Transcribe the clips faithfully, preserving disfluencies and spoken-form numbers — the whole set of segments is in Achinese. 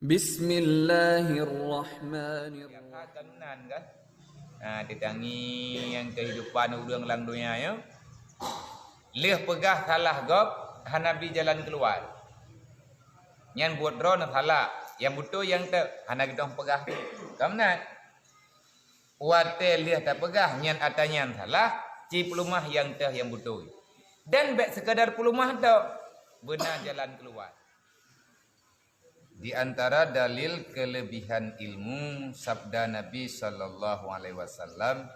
Bismillahirrahmanirrahim. Biasa kan meunan kan? Ha, teutangi nyang keuhidupan ureuëng lam donya nyoe. Lheueh peugah salah gob, hana bi jalan keuluwa. Nyan buet droe na salah, nyang beutôi nyang teuk, hana geudong peugah. Ka meunan. Watée lheueh tapeugah nyan ata nyan salah, ci peuleumah nyang teuh nyang beutôi. Dan bék sekadar peuleumah tok, beuna jalan keuluwa. Di antara dalil kelebihan ilmu, sabda Nabi sallallahu alaihi wasallam,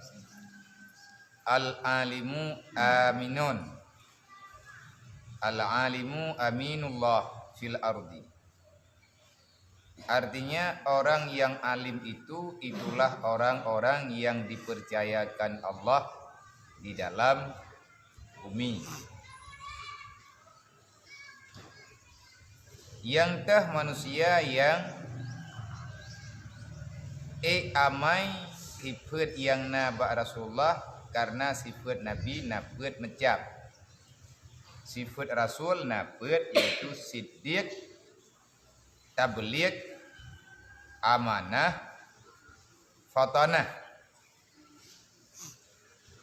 "Al-alimu aminun, al-alimu aminullah fil ardi." Artinya, orang yang alim itu, itulah orang-orang yang dipercayakan Allah di dalam bumi. Nyang teuh manusia nyang ék amai sifeuet nyang na bak Rasulullah, karena sifeuet Nabi na peuet macam. Sifeuet Rasul na peuet, yaitu siddiq, tabligh, amanah, fatanah.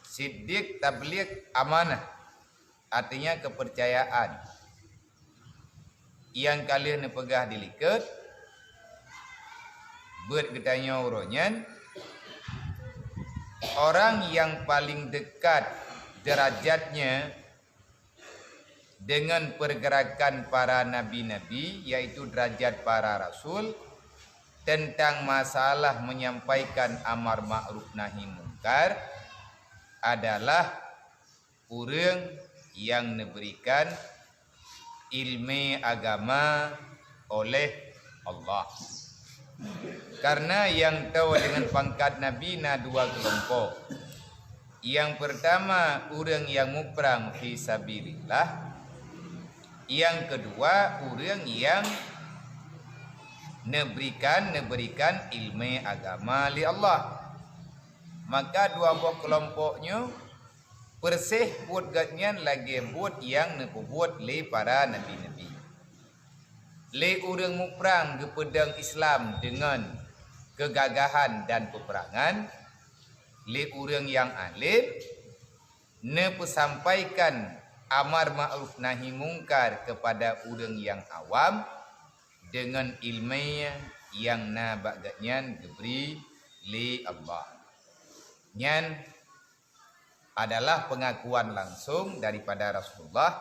Siddiq, tabligh, amanah, artinya kepercayaan. Nyang ka lheueh neupeugah di likot, beuet geutanyoe uroe nyan, orang yang paling dekat derajatnya dengan pergerakan para nabi-nabi, yaitu derajat para rasul, tentang masalah menyampaikan amar ma'ruf nahi mungkar, adalah ureuëng nyang neuberikan ilmu agama oleh Allah. Karena nyang toe deungon pangkat nabi na dua keulompok. Nyang peurtama, ureuëng nyang muprang fi sabilillah. Nyang keudua, ureuëng nyang neuberikan, neuberikan ilmu agama lé Allah. Maka dua boh keulompok nyoe perséh buet gobnyan lagée buet nyang neupeubuet lé para nabi-nabi. Lé ureuëng muprang geupeudong Islam deungon keugagahan dan peupeurangan, lé ureuëng nyang além neupeusampaikan amar ma'ruf nahi mungkar keupada ureuëng nyang awam deungon ilmu nyang na bak gobnyan geubri lé Allah. Nyan adalah pengakuan langsung daripada Rasulullah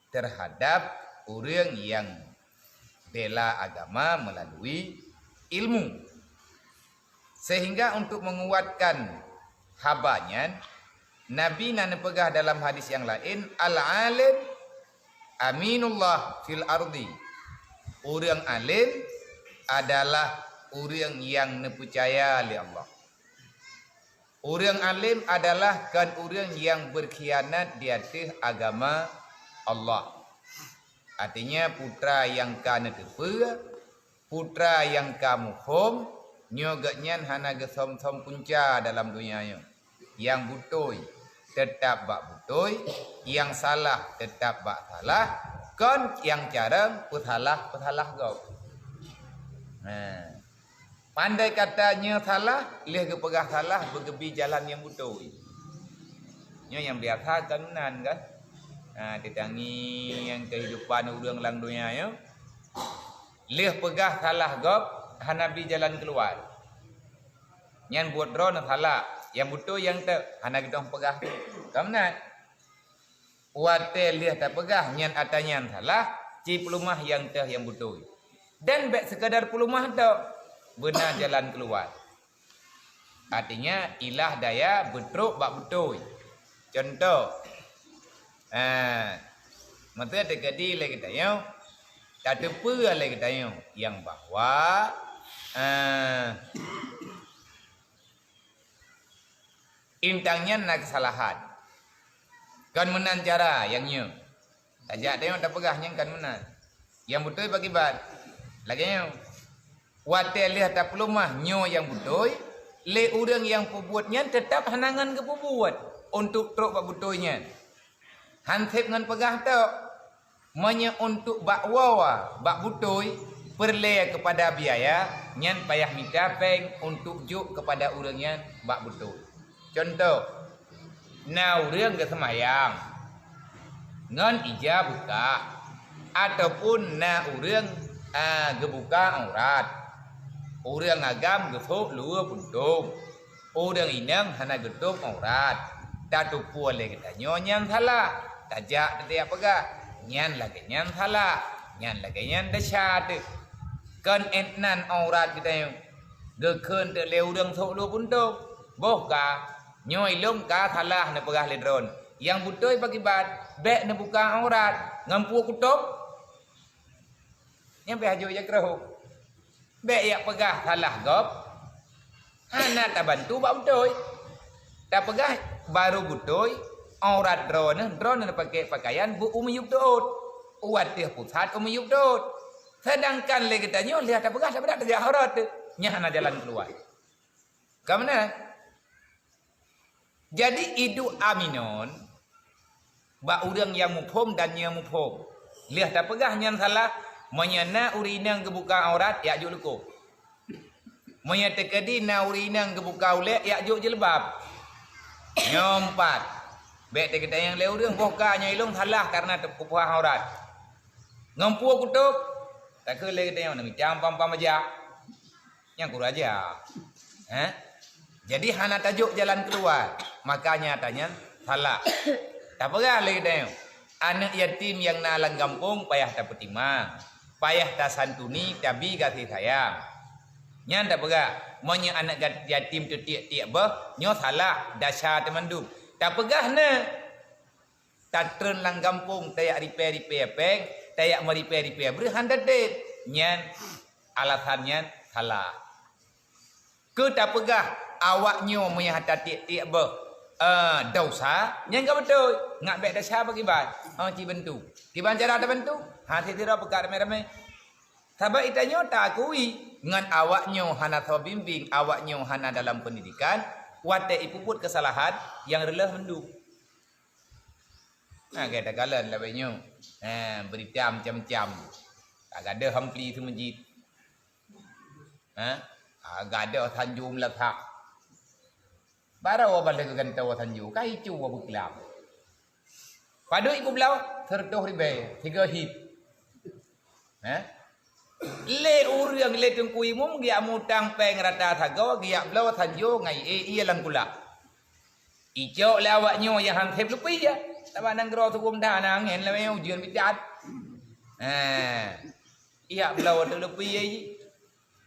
terhadap ureuëng nyang bela agama melalui ilmu. Sehingga untuk menguatkan haba nyan, Nabi na neupeugah dalam hadis nyang laén, "Al-alim aminullah fil ardi." Ureuëng além adalah ureuëng nyang neupeucaya lé Allah. Ureuëng além adalah kon ureuëng nyang beukhianat di ateueh agama Allah. Artinya, putra nyang ka neuteupeue, putra nyang ka muphom, nyoe gobnyan hana geusöm-söm punca dalam donya nyoe. Nyang beutôi teutab bak beutôi, nyang salah teutab bak salah, kon nyang carông peusalah-peusalah gob. Nah. Pandai kata nyoe salah, lheueh geupeugah salah, beugeubi jalan nyang beutôi. Nyoe nyang biasa kon meunan kan? Ha, teutangi nyang keuhidupan ureuëng lam donya nyoe. Lheueh peugah salah gob, hana bi jalan keuluwa. Nyan buet droe na salah, nyang beutôi nyang teuk, hana geudong peugah. Kon meunan. Watée lheueh tapeugah nyan ata nyan salah, ci peuleumah nyang teuh nyang beutôi. Dan bék sekadar peuleumah tok, beuna jalan keuluwa. Artinya, ilah daya beutrok bak beutôi. Contoh, eh, meuteun teukadi lé geutanyoe, tateupeue lé geutanyoe nyang bahwa, eh, Intang nyan na keusalahan. Kon meunan cara nyang nyoe. Tajak teuh tapeugah nyan kon meunan. Nyang beutôi pakriban? Lagée nyoe. Watée lheueh tapeuleumah nyoe nyang beutôi, lé ureuëng nyang peubuet nyan teutab hana ngon geupeubuet untuk trok bak beutôi nyan. Han seb ngon peugah tok. Meunyoe untuk bak woe, bak beutôi, Peureulée keupada biaya, nyan payah mita péng untuk jok keupada ureuëng nyan bak beutôi. Cuntoh, na ureuëng geuseumayang ngon ija buka, ataupun na ureuëng, a, geubuka aurat, ureuëng agam geusok luweue puntông, ureuëng inong hana geutôb aurat, tatupue lé geutanyoe nyan salah, tajak teudiak peugah, nyan lagée nyan salah, nyan lagée nyan desya teuh. Kon étnan aurat geutanyoe geukheun teuk lé ureuëng sôk luweue puntông. Boh ka, nyoe ilông ka salah neupeugah lé droeneuh. Nyang beutôi pakriban, bék neubuka aurat ngon peue kutôb. Nyang pih hajôk jak keuroh. Bék jak peugah salah gob. Hana tabantu bak beutôi. Tapeugah barô beutôi, aurat droeneuh, droeneuh neupakée pakaian beu u miyueb teuôt. U ateueh pusat u miyueb teuôt. Sedangkan lé geutanyoe lheueh tapeugah, tapeugah tajak aurat teuh. Nyan hana jalan keuluwa. Ka meunan? Jadi iduek aminon bak ureuëng nyang muphom dan nyang muphom. Lheueh tapeugah nyan salah, meunyoe na ureuëng inong geubuka aurat, jak jok leukoh. Meunyoe teukeudi na ureuëng inong geubuka ulée, jak jok jilbab. Nyoe pat, bék teukeudayang lé ureuëng boh ka nyoe ilông salah kareuna teupeugah aurat. Ngon peue kutôb, takheun lé geutanyoe neumita pam-pam aja. Nyang kurang aja. Eh? Jadi hana tajok jalan keuluwa, makanya tanyan salah. Tapeugah lé geutanyoe, aneuëk yatim nyang na lam gampông payah tapeutimang, payah tasantuni, tabi gaséh sayang. Nyan tapeugah, meunyoe aneuëk gat-, yatim teutiek-tiek boh, nyoe salah, desya teumandum. Tapeugah na, tatreun lam gampông, tajak ripée-ripée péng, tajak meuripée-ripée breueh hana teuet. Nyan alasan nyan salah. Keu tapeugah awak nyoe meunyoe hana tiek-tiek boh, eh, desya, nyan ka beutôi. Ngat bék desya pakriban? Oh, ci bantu. Kiban cara tabantu? Ha, sidroe peukat ramé-ramé. Sabab geutanyoe taakui ngon awak nyoe hana soe bimbéng, awak nyoe hana dalam peundidikan, watée ipeubuet keusalahan nyang reuloh mandum. Nah, gata kalon lagée nyoe. Eh, beurita macam-macam. Ka gadôh ampli seumeujid. Ha? Ka gadôh sanjô meulasak. Barô ban lagée gantoe sanjô, ka icu beuklam. Padub iku bloe, seureutôh ribée, sigoe hib. Ha? Lé ureuëng lé Teungku Imum geujak mutang péng rata sagoe, geujak bloe sanjô ngon ié-ié lam kulak. Icok lé awak nyoe nyang han sép leupie, ya. Sabab nanggroe Suwom that na angén lagée nyoe ujeuen bitat. Ha. Ijak bloe ateueh leupie jih.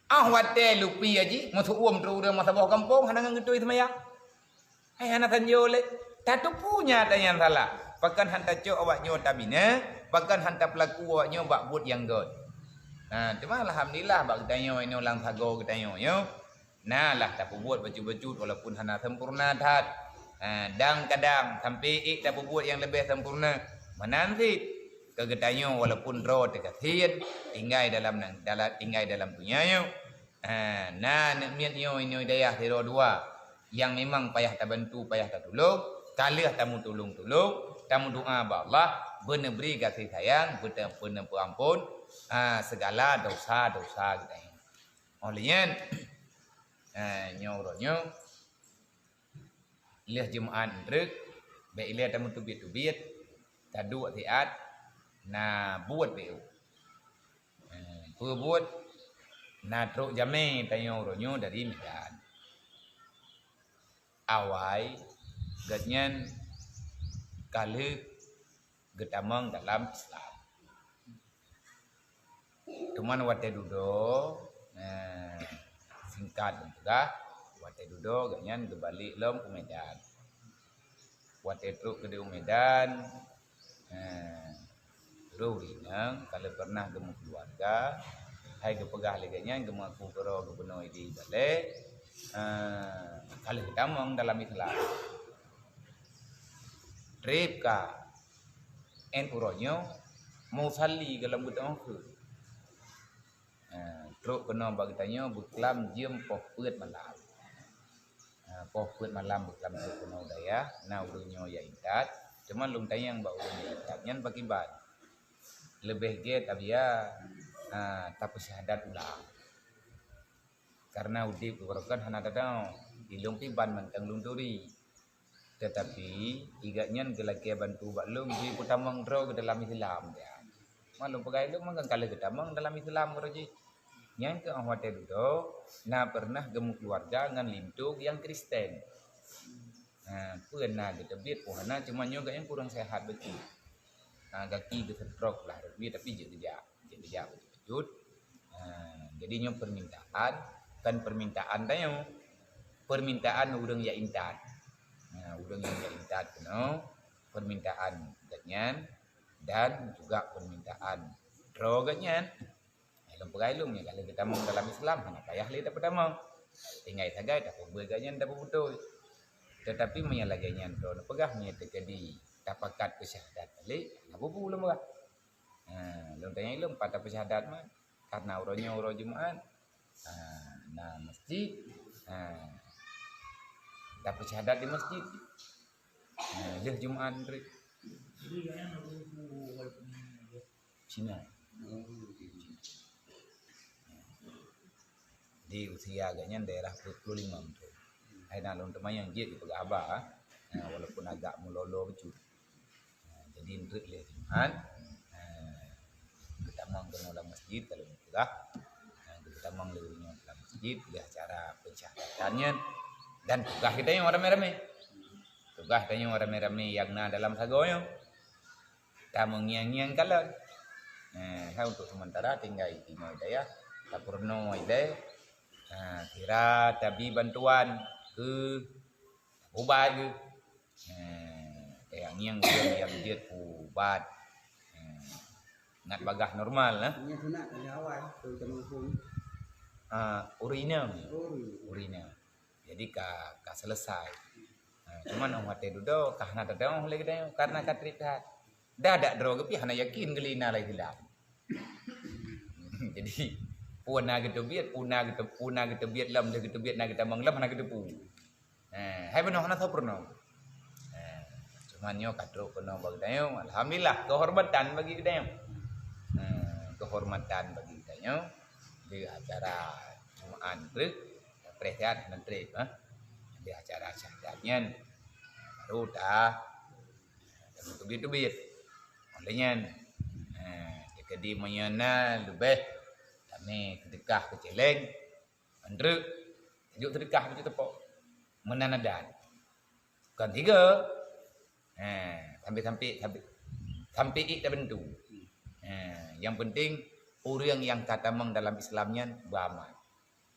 Ah, watée leupie jih, meusu'uem trok ureuëng meusaboh gampông hana ngon geutôi seumayang. Hai hana sanjô lé. Tateupeue nyata nyan salah. Pakon han tacok awak nyoe tabina, pakon han tapeulaku awak nyoe bak buet nyang gét. Ha, teuma alhamdulillah bak geutanyoe inoe lam sagoe geutanyoe nyoe. Na lah tapeubuet bacut-bacut walaupun hana sempurna that. Ha, dan kadang sampoe ék tapeubuet nyang leubeh sempurna. Meunan cit keu geutanyoe walaupun droe teugasien, tinggai dalam nang-, dala-, tinggai dalam donya nyoe. Ha, na aneuk miet nyoe inoe dayah sidroe dua nyang memang payah tabantu, payah tatulông, ka lheueh tameutulông-tulông, tameudoá bak Allah, beuneubri gaséh sayang, beute-, beuneupeuampôn, ha, segala dosa-dosa geutanyoe. Óh lheueh nyan, ha, nyoe uroe nyoe, lheueh Jumat treuk, bék ilée tameuteubiet-teubiet, taduek siat, na buet bék. Eh, peue buet? Na trok jamé tanyoe uroe nyoe dari Medan. Awai gobnyan ka lheueh geutamong dalam Islam. Teuma watée dudoe, eh, singkat lôn peugah, watée dudoe gobnyan geubalek lom u Medan. Watée trok keudeh u Medan, eh, roh inong ka lheueh pernah geumeukeuluwarga, hai geupeugah lagée nyan geumeuaku keudroe geubunoe di balée, eh, ka lheueh geutamong dalam Islam. Treb ka Ên uroe nyoe, musalli gohlom geutanyoe kheun. Ha, trok keunoe bak geutanyoe beuklam jeuem poh peuet malam. Ha, poh peuet malam beuklam trok keunoe dayah, na ureuëng nyoe jak intat. Cuma lôn tanyong bak ureuëng jak intat nyan pakriban. Leubeh gét, Abiya. ha, tapeusyahadat ulang. Karena udeb geuh kon hana tadong, ilong pih ban mantong lôn turi. Tetapi, i gobnyan geulakée bantu bak lôn, geuyue peutamong droe dalam Islam, ya. Malum peugah ilong mantong ka lheueh geutamong dalam Islam, uroe jih. Nyan keuh 'oh watée dudoe, na pernah geumeukeuluwarga ngon linto nyang Kristen. Ha, peue na geuteubiet, peue hana, cuma nyoe gobnyan kurang sehat bacut. Ha, gaki geusetrok lah, tapi jeuet geujak. Jeuet geujak bacut-bacut. Ha, jadi nyoe permintaan, bukan permintaan tanyoe. Permintaan ureuëng nyang intat. Ha, ureuëng nyang intat keunoe, permintaan gobnyan dan juga permintaan droe gobnyan. Ilong peugah ilong nyoe, kalau geutamong dalam Islam, hana payah lé tapeutamong. Tinggai sagai tapeubuet gobnyan tapeubeutôi. Tetapi meunyoe lagée nyan droeneuh peugah, meunyoe teukeudi tapakat peusyahadat balik, hana bubu lôn peugah. Ha, lôn tanyong ilong pat tapeusyahadat man. Karena uroe nyoe uroe Jumat. Ha, na masjid. Ha, tapeusyahadat di masjid. Ha, lheueh Jumat treuk. Cina. Jadi usia agaknya daerah dua puluh lima tahun. Hai na lôn teuma nyang jeuet dipeugah haba, ha, walaupun agak meulolo bacut. Ha, jadi, enteuk lé Jumat, ha, geutamong keunoe lam masjid, kalau peugah, ha, geutamong lé ureuëng nyoe lam masjid, di acara pensyahadatan nyan, dan tugaih geutanyoe ramé-ramé. Tugaih tanyoe ramé-ramé nyang na dalam sagoe nyoe. Tameungieng-ngieng kalon. Ha, hai untuk sementara tinggai di Hidayah, tapeurunoe ilée. Ha, kira tabi bantuan keu ubat geuh. Ha, kaya ngieng ureuëng nyang jeuet ubat. Ha, ngat bagah normal, nah. Nyan sunat kali awai, tu teumeuphon. Ah, urina. Oh, urina. Urina. Jadi ka, ka selesai. Ha, cuman 'oh watée dudoe ka hana tadong lé geutanyoe karena ka trép that. Dah dak droe geuh pih hana yakin geulina lai silap. Jadi, peue na geuteubiet, peue na geuteu-, peue na geuteubiet lom, lheueh geuteubiet na geutamong lom hana geuteupeue. Eh, hai bunoe hana soe peurunoe. Eh, cuman nyoe ka trok keunoe bak geutanyoe, alhamdulillah, keuhormatan bagi geutanyoe. Eh, keuhormatan bagi geutanyoe di acara Jumaat treuk, preh siat hana trép, eh. Di acara syahadat nyan, baru ta Teubiet-teubiet. Oleh nyan, eh, jadi meunyoe na leubeh, kami seudeukah keu céléng, mandrek, jok seudeukah bak teupok. Meunan adat. Kon tiga. Eh, sampai-sampai, sampai, sampai ik tabantu. Eh, yang penting, ureuëng nyang ka tamong dalam Islam nyan beuaman.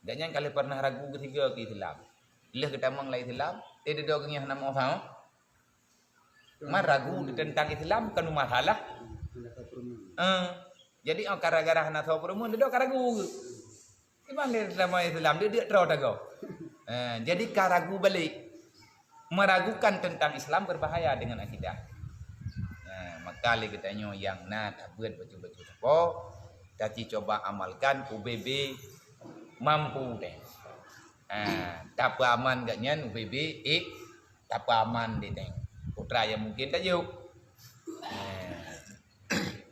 Gobnyan ka lheueh pernah ragu keu tiga keu Islam. Lheueh geutamong lam Islam, eh, dudoe geuh nyan hana meuusaha. Man ragu teuntang Islam kon masalah. Eh, jadi, oh, gara-gara hana soe peurumoh, dudoe ka ragu. Iban lé lam Islam, dia, dia terus tagoe. Eh, jadi ka ragu balik. Meragukan tentang Islam berbahaya dengan akidah. Nah, maka lé geutanyoe nyang na tabeuet bacut-bacut sapo, taci coba amalkan, ubé-bé mampu deh. Ha, tapeuaman gobnyan, ubé-bé, eh, tapeuaman di tanyoe. Putra nyang mungkin tajok. Ha,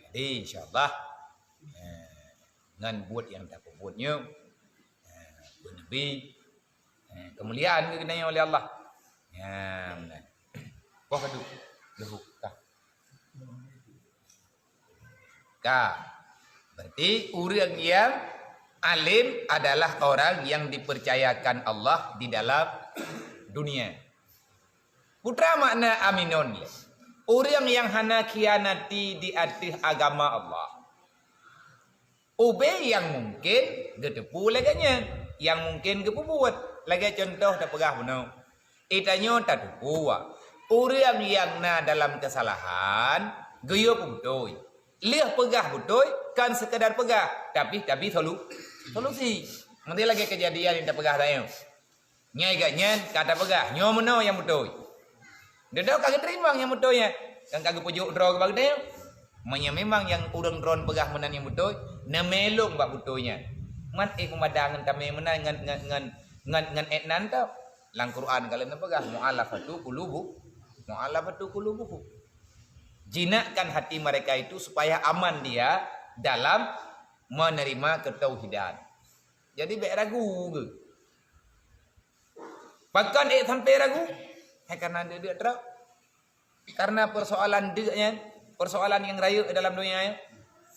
jadi, insya Allah, ha, ngon buet nyang tapeubuet nyoe, ha, beuneubri, ha, keumuliaan keu geutanyoe oleh Allah. Ya, meunan. Poh ka duek, leuhok ka. Ka. Berarti ureuëng nyang alim adalah orang yang dipercayakan Allah di dalam dunia. Putra makna aminun lé. Ureuëng nyang hana khianati di ateueh agama Allah. Ubé nyang mungken geuteupeue lagée nyan, nyang mungken geupeubuet. Lagée cuntoh tapeugah bunoe. Geutanyoe tateupeue, ureuëng nyang na dalam keusalahan, geuyue peubeutôi. Lheueh peugah beutôi, kon sekadar peugah, tapi tabi solu-, solusi. Meunan lagée keujadian nyang tapeugah tanyoe. Nyan gobnyan ka tapeugah, nyoe meunoe nyang beutôi. Dudoe ka geuteurimong nyang beutôi nyan, nyang ka geupeujok droe bak geutanyoe. Meunyoe memang nyang ureuëng droen peugah meunan nyang beutôi, neumé lôn bak beutôi nyan. Man ék meumada ngon tamé meunan ngon, ngon, ngon, ngon ék nan teuh. Lam Quran ka lheueh neupeugah, "Mu'allafatu qulubu-, mu'allafatu qulubuhum." Jinakkan hati mereka itu supaya aman dia dalam menerima ketauhidan. Jadi bék ragu geuh. Pakon ék sampai ragu? Hai karena deuk-deuk trok. Karena persoalan deuk nyan, persoalan nyang rayeuk dalam dunia nyan.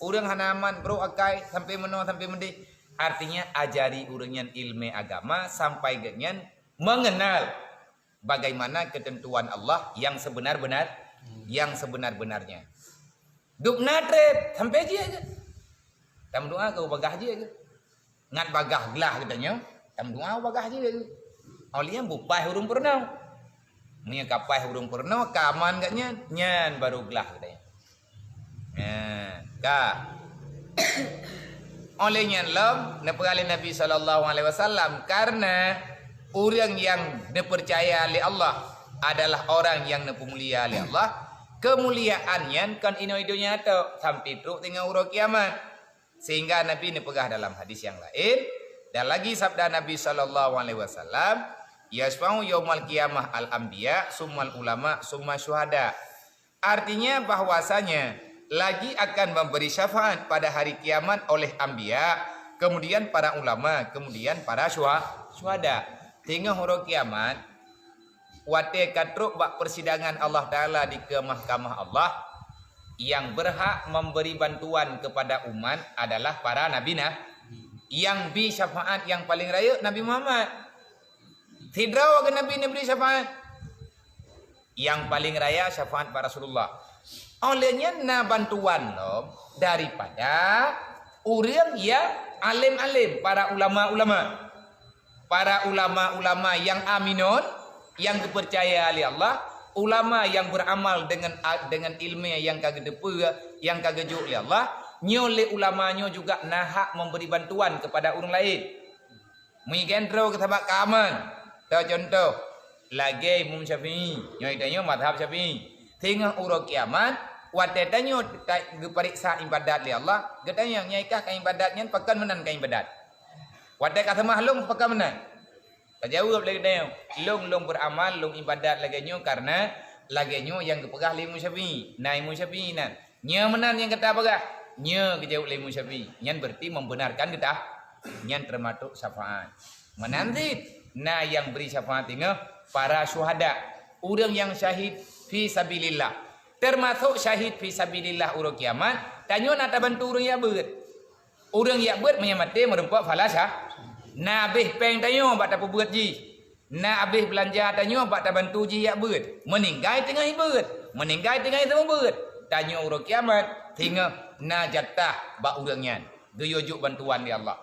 Ureuëng hana aman, brok akai sampai meunoe sampai meudeh. Artinya ajari ureuëng nyan ilmu agama sampai geuh nyan mengenal bagaimana ketentuan Allah yang sebenar-benar, yang sebenar-benarnya. Dubna treb sampai jih geuh. Tameudoa keu bagah jih geuh. Ngat bagah glah geutanyoe, tameudoa bagah jih geuh. Oleh nyan bupaih ureuëng peurunoe. Meunyoe kapaih ureuëng peurunoe, ka aman geutanyoe, nyan baru glah geutanyoe. Nah, ka. Oleh nyan lom neupeugah lé Nabi sallallahu alaihi wasallam, karena ureuëng yang dipercaya lé Allah adalah orang yang neupeumulia lé Allah. Kemuliaan nyan kon inoe donya tok, sampai trok teungoh uroe kiamat. Sehingga Nabi neupeugah dalam hadis yang lain, dan lagi sabda Nabi sallallahu alaihi wasallam, "Yasfa'u yaumal qiyamah al-anbiya, summal ulama, summa syuhada." Artinya bahwasanya lagi akan memberi syafaat pada hari kiamat oleh anbiya, kemudian para ulama, kemudian para syuha-, syuhada. Teungoh uroe kiamat, watée ka trok bak persidangan Allah Taala di keue mahkamah Allah, yang berhak memberi bantuan kepada umat adalah para nabi nah. Yang bi syafaat yang paling rayeuk Nabi Muhammad. Sidroe keu Nabi neubri syafaat. Yang paling raya syafaat bak Rasulullah. Oleh nyan na bantuan lom daripada ureuëng yang alim-alim, para ulama-ulama. Para ulama-ulama yang aminun, yang dipercaya lé Allah, ulama yang beramal dengan, dengan ilmu yang ka geuteupeue, yang ka geujok lé Allah, nyoe lé ulama nyoe juga na hak memberi bantuan kepada ureuëng laén. Meunyoe geutanyoe sabab keamanan, ta contoh, lagée Imam Syafi'i, nyoe tanyoe mazhab Syafi'i. Teungoh uroe kiamat, watée tanyoe ta-, geupareksa ibadat lé Allah, geutanyoe nyai kah ka ibadat nyan pakon meunan ka ibadat. Watée ka seumah lôn pakon meunan. Tajaweueb lé geutanyoe, lôn, lôn beuramal, lôn ibadat lagée nyoe karena lagée nyoe nyang geupeugah lé Imam Syafi'i. Na Imam Syafi'i nan. Nyoe meunan nyang gata peugah. Nyoe geujaweueb lé Imam Syafi'i. Nyan berarti membenarkan gata. Nyan termasuk syafaat. Meunan cit, na nyang bri syafaat teungoh para syuhada, ureuëng nyang syahid fi sabilillah. Termasuk syahid fi sabilillah uroe kiamat, tanyoe na tabantu ureuëng nyang beuet. Ureuëng nyang beuet meunyoe maté meurumpok fala syah-, na abéh péng tanyoe bak tapeubeuet jih. Na abéh beulanja tanyoe bak tabantu jih nyang beuet. Meuninggai teungoh beuet, meuninggai teungoh seumeubeuet. Tanyoe uroe kiamat, singoh na jatah bak ureuëng nyan. Geuyue jok bantuan lé Allah.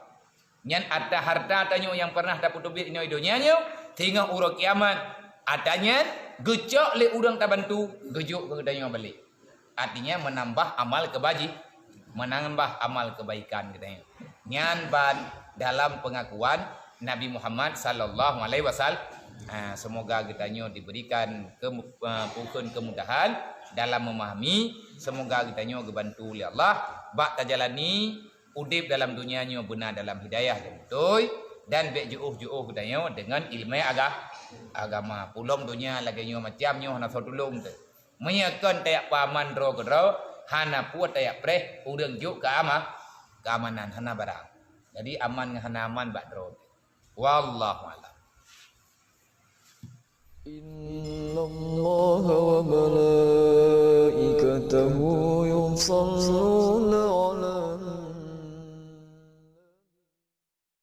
Nyan atra harta tanyoe nyang pernah tapeuteubiet inoe donya nyoe, singoh uroe kiamat, atra nyan geucok lé ureuëng tabantu, geujok keu tanyoe balek. Artinya menambah amal kebaji-, menambah amal kebaikan geutanyoe. Nyan ban dalam pengakuan Nabi Muhammad sallallahu alaihi wasallam. Ha, semoga geutanyoe diberikan kemu-, eh, pukon kemudahan dalam memahami. Semoga geutanyoe geubantu lé Allah bak tajalani udeb dalam dunia nyoe beuna dalam hidayah nyang beutôi dan bék jiôh-jiôh geutanyoe deungon ileumèe aga-, agama. Pulang dunia lagèe nyoe macam nyoe hana soe tulông teuh. Meunyoe kon tajak peuaman droe keudroe, hana peue tajak preh ureuëng jok keu ama-, keamanan, hana barang. Jadi aman ngon hana aman bak droe. Wallahu a'lam. Innallaha wa malaikatahu yusalluna